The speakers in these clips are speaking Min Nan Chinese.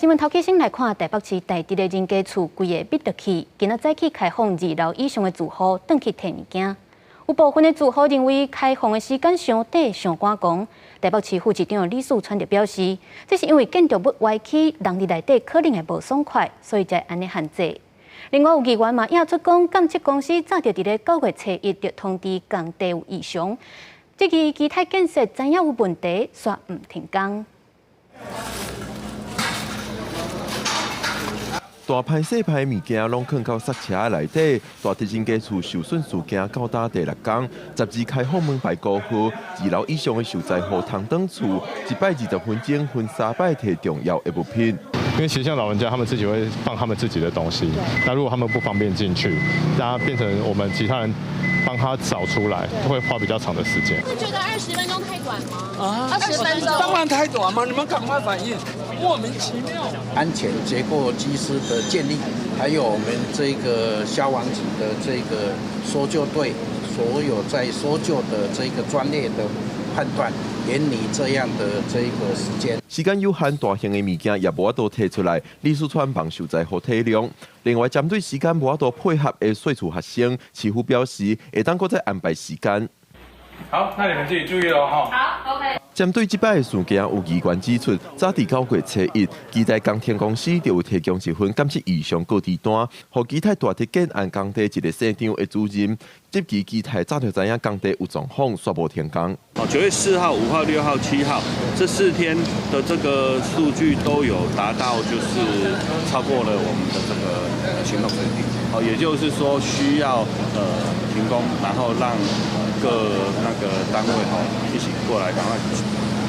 新聞頭起先來看台北市大直的人家厝規个密落去，今仔早起開放二樓以上的住戶轉去提物件。有部分的住戶認為開放的時間傷短、傷趕狂。台北市副市長李四川就表示，這是因為建築物歪曲，人佇內底可能會無爽快，所以才會按呢限制。另外有議員嘛指出講，監測公司早就佇咧9月初1就通知工地有異常，這個基泰建設知影有問題，煞毋停工。大批細批物件攏囥到剎車內底，大直人家厝受損事件到今第六工，十二開放門牌高號，二樓以上的受災戶通轉厝，一擺20分鐘分三擺提重要的物品。因為其實像老人家，他們自己會放他們自己的東西，那如果他們不方便進去，那變成我們其他人幫他找出來，會花比較長的時間。會覺得20分鐘太短嗎？啊，20分鐘當然太短嘛！你們趕快反應，莫名其妙。安全結構機師的建立，還有我們這個消防局的這個搜救隊，所有在搜救的這個專業的判斷，研擬這樣的這個時間。時間有限，大型的物件也無法度提出來。李四川望受災戶體諒。另外，針對時間無法度配合的稅厝學生，市府表示會當閣再安排時間。好，那你們自己注意咯，哈。好，OK。針對這擺的事件，有議員指出，早佇9月初1，基泰工程公司就有提供一份監測異常告知單，予基泰大直建案工地一个姓張的主任，質疑基泰早就知影工地有狀況，煞無停工。哦，9月4號、5號、6號、7號這4天的這個數據都有達到，就是超過了我們的這個行動水平。哦，也就是說需要停工，然後讓各那個單位吼一起過來，趕快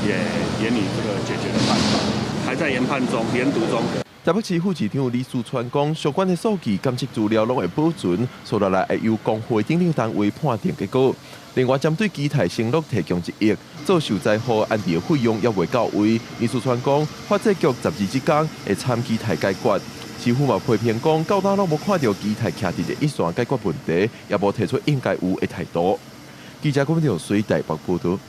也研擬這個解決的辦法，還在研判中、研讀中。台北市副市長李四川講，相關的數據監測資料攏會保存，接落來會由工會等等單位判定結果。另外，針對基泰承諾提供1億做受災戶安置的費用猶未到位，李四川講，發展局12這工會參基泰解決。市府嘛批評講，到今攏無看著基泰徛佇第一線解決問題，也無提出應該有的態度。記者郭文水台北報導。